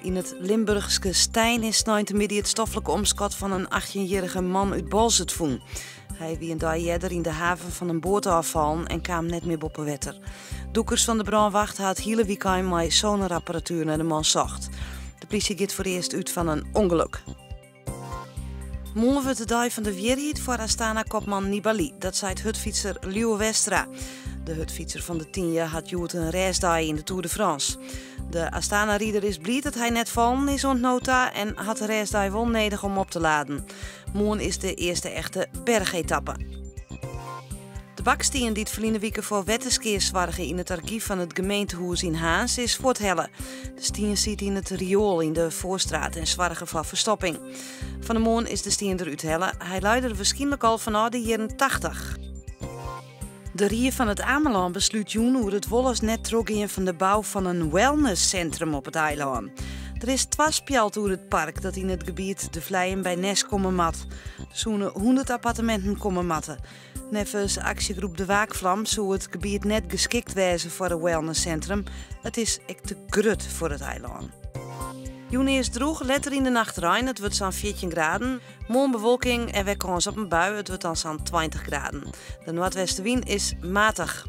Yn it Limburchske Stein is sneintemiddei it stoflik omskot fan in achttjinjierrige man út Boalsert fûn. Hy wie in dei earder yn de haven fan in boat ôffallen en kaam net mear boppe wetter. Dûkers fan de brânwacht ha it hiele wykein mei sonarapparatuer nei de man socht. De plysje giet foarearst út fan in ûngelok. Moarn wurdt de dei fan de wierheid foar Astana-kopman Nibali. Dat seit hurdfytser Lieuwe Westra. De hurdfytser fan De Tynje hat hjoed in rêstdei yn de Tour de France. De Astana-rider is bliid dat hy net fallen is oant no ta en hat de rêstdei wol nedich om op te laden. Moarn is de earste echte berchetappe. De bakstien dy't ferline wike foar wetterskea soarge yn it argyf fan it gemeentehûs yn Harns is fuorthelle. De stien siet yn it rioel yn de Voorstraat en soarge foar ferstopping. Fan 'e moarn is de stien der úthelle. Hy lei der wierskynlik al fanôf de jierren 80. De Rie fan It Amelân beslút jûn oer it wol as net trochgean fan de bou fan in wellnesssintrum op it eilân. Der is twaspjalt oer it park dat yn it gebiet De Vleien by Nes komme moat. Der soene 100 apparteminten komme moatte. Neffens aksjegroep De Waakvlam soe it gebiet net geskikt wêze foar in wellnesssintrum. It is ek te grut foar it eilân. Jûn earst drûch, letter yn de nacht rein. It wurdt sa'n 14 graden. Moarn bewolking en wer kâns op in bui. It wurdt dan sa'n 20 graden. De noardwestewyn is matich.